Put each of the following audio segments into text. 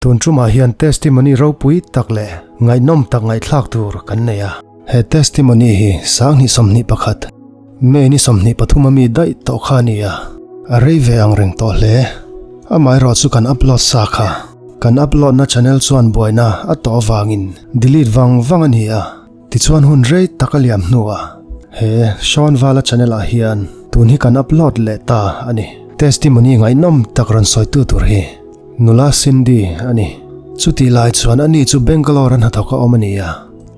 Tun tumah hian testimony ropui tak leh ngaihnawm tak ngaihthlak tur kan nei a. He testimony hi 2021, May ni 23 a mi daih tawh kha a ni a, a rei ve ang reng tawh hle. Amaherawh chu kan upload sa kha kan upload na channel chuan buaina a tawh avangin delete vang vang a ni a. Tichuan hun rei tak a liam hnuah he Sean Vala channel ah hian tun hi kan upload leh ta a ni. Testimony ngaihnawm tak rawn sawitu tur hi Nula Cindy a ni. Chutih lai chuan ani chu Bangalore a hnathawk a awm a ni a,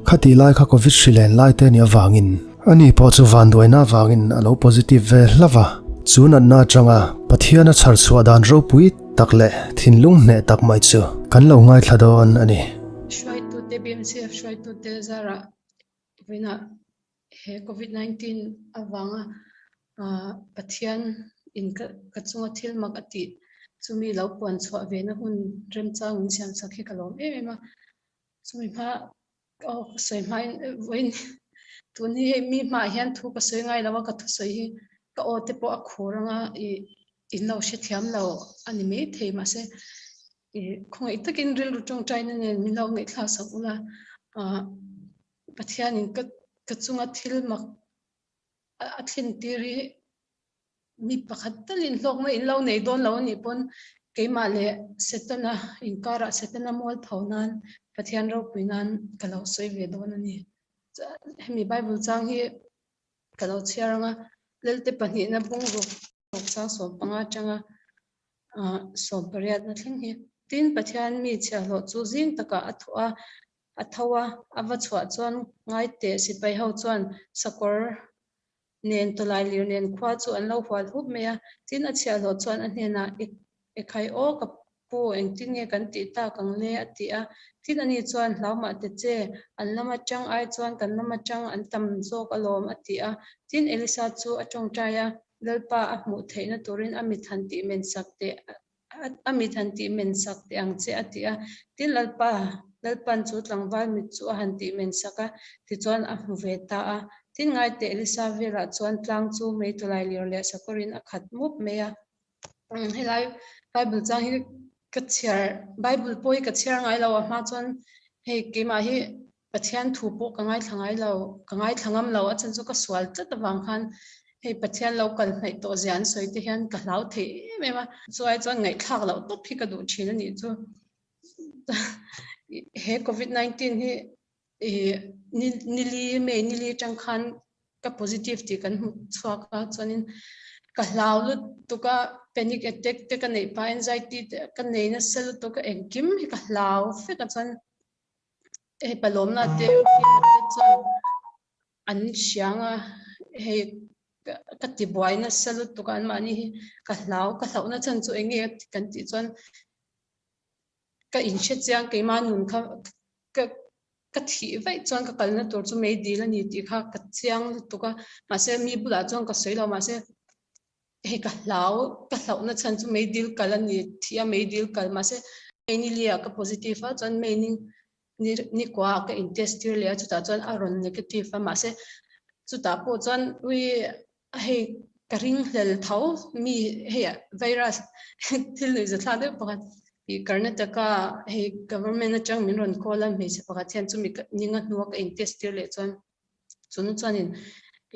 khatih lai kha Covid hri len lai te nih avangin ani pawh chu vanduaina avangin a lo positive ve hlauh a. Chu natna atanga Pathian a chhar chhuah dan ropui tak leh thinlung hneh tak mai chu kan lo ngaithla dawn a ni. Hruaitute BMCF hruaitute zarah vawiinah he Covid 19 avanga Pathian in ka chunga thil mak a tih chumi lo puan chhuah ve na hun remchang min siam sak hi ka lawm em em a. Chumi hma aw ka sawi hma in vawiin tun hi hei mi hmaah hian thu ka sawi ngai lo a ka thusawi hi ka aw te pawh a khur anga ih in lo hrethiam lo a ni maithei mahse ih khawngaih takin rilru tawngtaina nen min lo ngaihthlak sak ula ah Pathianin ka ka chunga thil mak a thlen tir hi mi pakhat talin hlawkna in lo nei dawn lo anih pawn keimah leh Setana inkarah Setana mual pho nan Pathian ropui nan ka lo sawi ve dawn a ni. Hemi Bible chang hi ka lo chhiar anga Lelte pahnihna bungruk Ruk 15 atanga 18 na thleng hi. Tin, Pathian mi chhiahhlawh chu zing takah a thawh a, a tho a, a va chhuah chuan ngai teh sipai ho chuan sakawr nen tawlai lir nen khua chu an lo hual hup mai a. Tin, a chhiahhlawh chuan a hnenah, Ekhai aw ka Pu, engtin nge kan tih tak ang le? a ti a. Tin, ani chuan, Hlau mah te che, an lam atang ai chuan kan lam atang an tam zawk alawm, a ti a. Tin, Elisa chu a tawngtai a, Lalpa a hmuh theihna turin a mit han tih men sak teh, a mit han tih men sak teh ang che, a ti a. Tin, Lalpa, Lalpan chu tlangval mit chu a han tih men sak a, tichuan a hmu ve ta a. Tin, ngaiteh Elisa velah chuan tlang chu meitawlai lir leh sakawrin a khat mup mai a. Helai Bible chang hi ka chhiar Bible pawh hi ka chhiar ngai lo a hma chuan hei keimah hi Pathian thu pawh ka ngaithla ngai lo ka ngaithla ngam lo a chhan chu ka sual tlat avang khan hei Pathian lo kal hnaih tawh zia an sawi te hian ka hlau thei em em a chu ai chuan ngaihthlak loh tawp hi ka duh thin a nih chu he Covid 19 hi nili May nili atang khan ka positive tih kan hmu chhuak a chuanin ka hlau lutuk a panic attack te ka neih pah anxiety te ka nei nasa lutuk a engkim hi ka hlau vek a chuan hei palawmna te te chuan an hriang a hei ka ti buai nasa lutuk a anmahni hi ka hlau ka hlauhna chhan chu eng nge kan tih chuan ka inhre chiang keimah nun kha ka ka thih vaih chuan ka kalna tur chu mei dil a ni tih kha ka chiang lutuk a mahse mi bulah chuan ka sawi lo mahse hei ka hlau ka hlauhna chhan chu mei dil kal a ni thih a mei dil kal mahse mei ni liah ka positive a chuan mei ni ni kua ah ka in test tir leh a chutah chuan a rawn negative a mahse chutah pawh chuan ui hei ka ringhlel tho mi hei virus thil nuih za thlak deuh pakhat ih Karnataka hei government atang min rawn call a hmeichhe pakhat hian chumi ninga hnua ka in test tir leh chuan chunu chuanin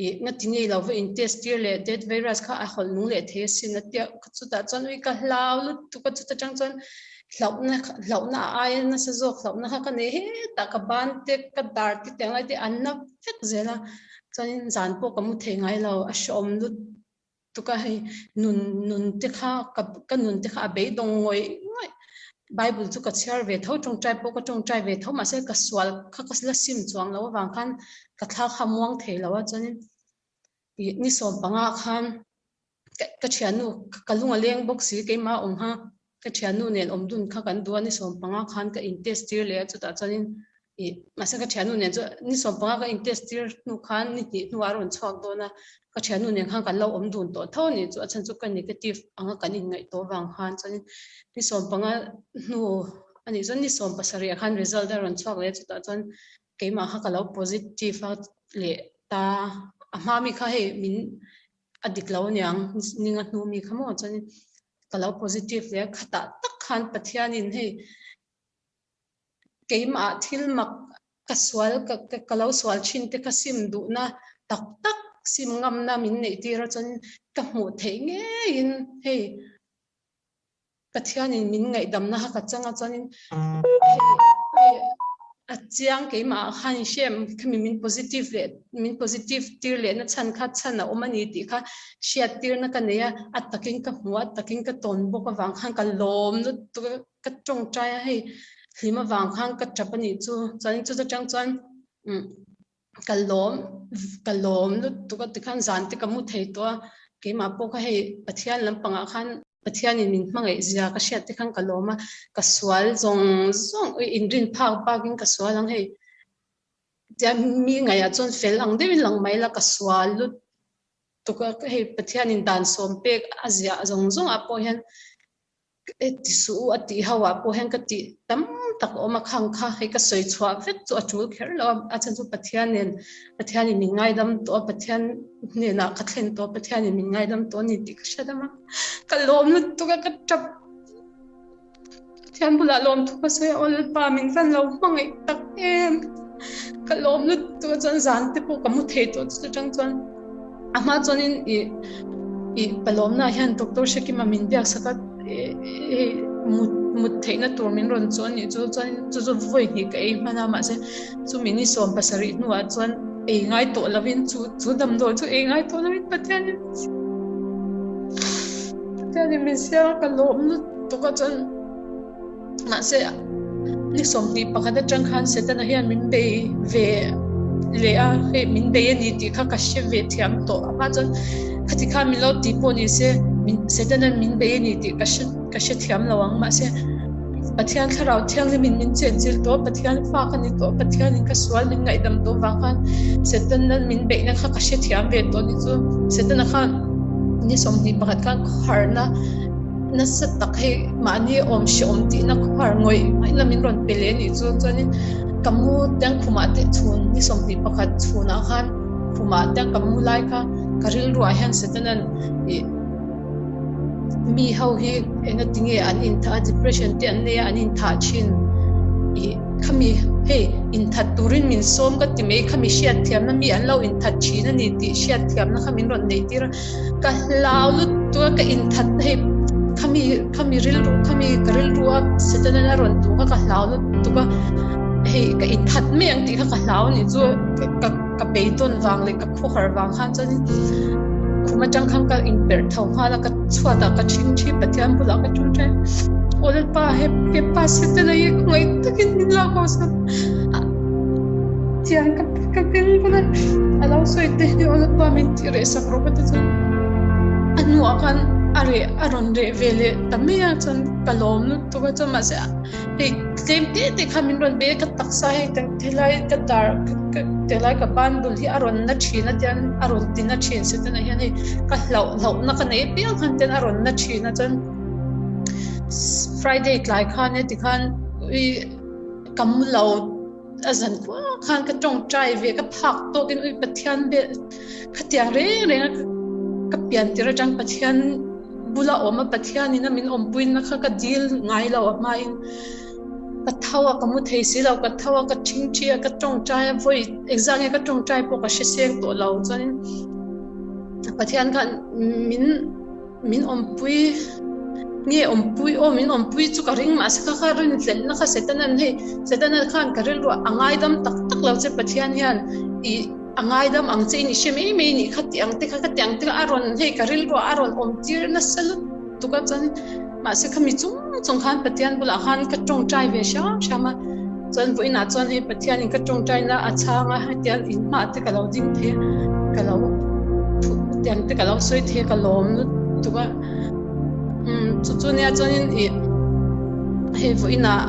ih ngati ngei lo va in test tir leh death virus kha a hawlh nung leh thei asin a tia chutah chuan ui ka hlau lutuk a chuta tang chuan hlauhna hlauhna a aia nasa zawk hlauhna kha ka nei hetah ka ban te ka dar te tiang lai te an na vek zel a. Chuanin zan pawh ka mu thei ngai lo, a hreawm lut tuk a hei nun nun te kha ka ka nun te kha a beidawng ngawih ngawih. Bible chu ka chhiar ve tho, tawngtai pawh ka tawngtai ve tho mahse ka sual kha ka la sim chuang lo avang khan ka thla kha muang thei lo a chuanin ih ni 15 khan ka thiannu ka lung a leng bawk si keimah awm kha ka thiannu nen awm dun kha kan duh a ni 15 khan ka in test tir leh a chutah chuanin ih mahse ka thiannu nen chu ni 15 ka in test tir hnu khan ni hnih hnuah a rawn chhuak dawn a ka thiannu nen khan kan lo awm dun tawh tho a ni chu a chhan chu ka negative anga kan inngaih tawh vang khan chuanin ni 15 hnu a nih chuan ni 17 ah khan result a rawn chhuak leh a chutah chuan keimah kha ka lo positive a leh ta a hma mi kha hei min a dik lo aniang ninga hnu mi kha maw chuanin ka lo positive leh a khatah tak khan Pathianin hei. keimah thil mak ka sual ka lo sual thin te kha sim duhna tak tak sim ngamna min neih tir a chuan ka hmuh theih ngeiin hei Pathianin min ngaihdamna kha ka chang a chuanin hei a chiang keimah ah khan i hrem khami min positive leh min positive tir lehna chhan kha chhan a awm a ni tih kha hriat tirna ka nei a, a takin ka hmu a, a takin ka tawn bawk avang khan ka lawm lutuk a, ka tawngtai a hei hlim avang khan ka tap a nih chu chuanin chu atang chuan umm ka lawm ka lawm lutuk a tikhan zan te ka mu thei tawh a keimah pawh kha hei Pathian lampangah khan Pathianin min hmangaih zia ka hriat te khan ka lawm a ka sual zawng zawng inrin phak bakin ka sual ang hei tia mi ngaihah chuan fel ang deuhin lang mai la ka sual lutuk a hei Pathianin dan sawm pek a ziah zawng zawngah pawh hian ti suh u a tih ho ah pawh hian ka tih tam tak a awm a khang kha hei ka sawi chhuah vek chu a tul kher lo a a chhan chu Pathian nen Pathian in min ngaidam tawh a Pathian hnenah ka thlen tawh a Pathian in min ngaidam tawh a ni tih ka hre dam a ka lawm lutuk a ka tap Pathian bulah lawm thu ka sawi a aw Lalpa min van lo hmangaih tak em ka lawm lutuk a chuan zan te pawh ka mu thei tawh chu atang chuan A hma chuanin i i palawmna hian Doctor Hrekima min biak sak a, hei mut mut theihna tur min rawn chu a nih chu chuan chu chu vawi hnih ka ei hman a mahse chumi ni 70 hnuah chuan ei ngai tawh lovin chu chu damdawi chu ei ngai tawh lovin Pathianin Pathianin min siam a ka lawm lutuk a chuan Mahse, ni 21 atang khan Setana hian min bei ve leh a, hei min bei a ni tih kha ka hre ve thiam tawh. A hma chuan khati khan min lo ti pawh ni se, Setana'n min bei a ni tih ka hre ka hre thiam lo ang. Mahse, Pathian Thlarau Thianghlimin min chenchil tawh, Pathian fa ka ni tawh, Pathianin ka sual min ngaihdam tawh vang khan Setana'n min beihna kha ka hre thiam ve tawh ni chu. Setana khan ni 21 khan khawharna Nasa tak hei mahni awm hreawm tihna khawhar ngawih ngawihna min rawn pe leh anih chu chuanin ka mu tiang khumah te chhun ni 21 chhunah khan khumah tiang ka mu lai kha ka rilruah hian Satanan ih mi ho hi engatinge an inthah a depression te an nei a an inthah thin ih khami hei inthat turin min sawm ka ti mai khami hriatthiamna mi an lo inthat thin a ni tih hriatthiamna kha min rawn neih tir a. Ka hlau lutuk a, ka inthat hei khami khami rilru khami ka rilru a Satan a rawn tu kha ka hlau lutuk a, hei ka inthat mai ang tih kha ka hlau anih chu ka ka beidawn vang leh ka khawhar vang khan chuan khum atang khan ka inperh tho nghal a, ka chhuatah ka ṭhingṭhi Pathian bulah ka ṭawngṭai a, Aw Lalpa he hepa Satan a hi khawngaih takin min lak haw sak a. Tiang ka ka beng bawk a, a lo sawi te hi aw Lalpa min tih reh sak rawh ka ti chuan a hnuah khan a reh a rawn reh ve leh ta mai a chuan ka lawm lutuk a chuan mahse hei tlem te te khan min rawn be a ka taksa hei helai ka dar helai ka ban bul hi a rawn na thin a tiang a rawn ti na thin si tunah hian hei ka hlauh hlauhna ka nei apiang khan ten a rawn na thin a chuan Friday tlai khan heti khan ui ka mu lo. A zan khua khan ka tawngtai ve ka phak tawkin ui Pathian bel khatiang reng reng a ka pian tir atang Pathian bula awm a Pathian in a min awmpui na kha ka dil ngai lo a hma in ka tho a ka mu thei si lo ka tho a ka thingthi a ka tawngtai a vawi engzah nge ka tawngtai pawh ka hre seng tawh lo chuanin Pathian khan min Min awmpui nge awmpui aw min awmpui chu ka ring mahse kha kha rinhlelhna kha Setanan hei Setana khan ka rilru a ngaidam tak tak lo che Pathian hian i a ngaidam ang che in i hre mai mai nih kha tih ang te kha ka ti ang te kha a rawn hei ka rilru a rawn awm tir nasa lutuk a chuan mahse khami chung chung khan Pathian bulah khan ka tawngtai ve hram hram a. Chuan vawiinah chuan hei Pathianin ka tawngtaina a chhang a, hetiang inhmah te ka lo ding thei a, ka lo hetiang te ka lo sawi thei a, ka lawm lutuk a. Umm chu chu nia chuanin ih hei vawiinah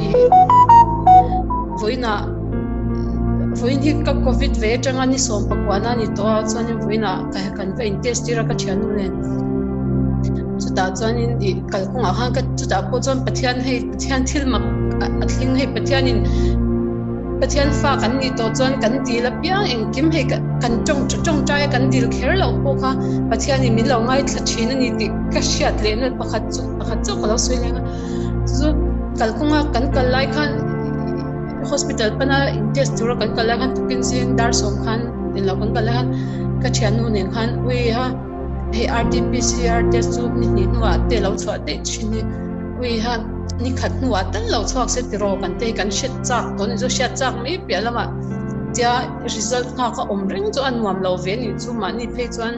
ih vawiinah vawiin hi ka covid ve atanga ni sawmpakuahna a ni tawh a, chuanin vawiinah ka kan va in test tir a ka thiannu nen. Chutah chuanin ih kalkawngah khan ka chutah pawh chuan Pathian hei Pathian thil mak a thleng hei Pathianin Pathian fa kan nih tawh chuan kan dil apiang engkim hei kan tawng tawngtai a kan dil kher loh pawh kha Pathianin min lo ngaithla thin a ni tih ka hriat leh na pakhat chu pakhat chauh ka lo sawi leng a chu kalkawnga kan kal lai khan. Hospital pana in test tura kan kal lai khan tukin zing dar sawm khan englo kan kal lai khan ka thiannu nen khan ui ha hei RTPCR test chu ni hnih hnuah te lo chhuah daih thin hi ui ha ni khat hnuah tal lo chhuak se tiraw kan te hi kan hriat chak tawh a ni chu hriat chak mai piah lamah tia result nghak a awm reng chu a nuam lo ve a nih chu mahni phei chuan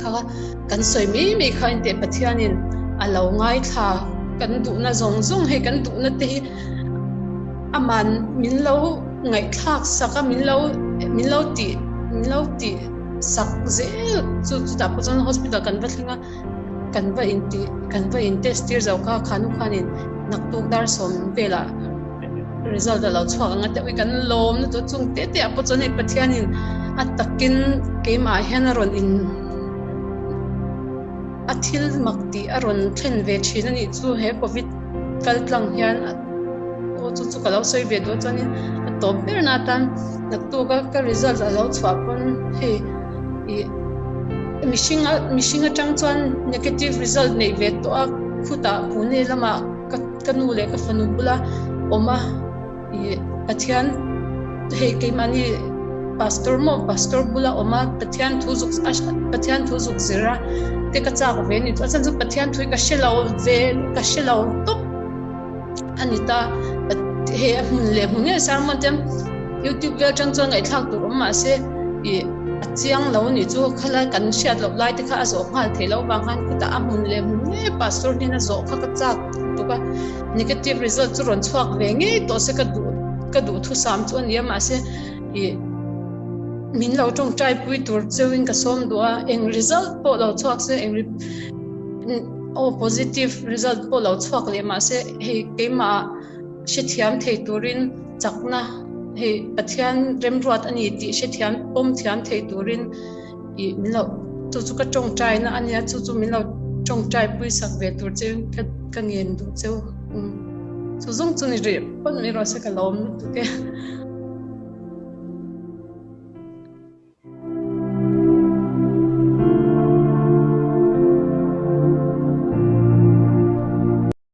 kha Kan sawi mai mai kha inteh Pathianin a lo ngaithla kan duhna zawng zawng hei kan duhna te hi aman min lo ngaihthlak sak a min lo min lo tih min lo tih sak zel chu chutah pawh chuan hospital kan va thleng a kan va intih kan va in test tir zo kha khanu khanin naktuk dar sawm velah Result a lo chhuak ang a ti a, ui kan lawm na tur chung te te ah pawh chuan hei Pathianin a takin keimah hian a rawn in a thil mak tih a rawn thlen ve thin a nih chu he covid kal tlang hian aw chu chu ka lo sawi ve duh a chuanin a tawp ber na atan naktuk a ka result a lo chhuah pawn hei ih mihring a mihring atang chuan negative result neih ve tawh a khutah Pune lamah ka Ka nu leh ka fanu bula awm a ih Pathian hei keimahni pastor maw pastor bula awm a Pathian thu zuk Pathian thu zuk zir a te ka chak ve ni a chhan chu Pathian thu hi ka hre lo ve ka hre lo tawp a ni ta hei a hmun leh hmun ngei sermon te youtube vel atang chuan ngaihthlak tur awm mahse ih a chiang lo anih chu khalai kan hriat loh lai te kha a zawh nghal theih loh vang khan khutah a hmun leh hmun ngei pastor hnena zawh kha ka chak tuk a negative result chu rawn chhuak ve ngei tawh se ka duh ka duh thusam chu a ni a mahse ih min lo tawngtai pui tur cheuhin ka sawm duh a eng result pawh lo chhuak se eng aw positive result pawh lo chhuak leh mahse hei keimah hrethiam thei turin chakna hei Pathian remruat a ni tih hrethiam pawm thiam thei turin ih min lo chu chu ka tawngtai na a nia chu chu min lo tawngtai pui sak ve tur che ka ka ngen duh cheu um chu zawng chu ni rih pawn mai rawh se ka lawm lutuk e.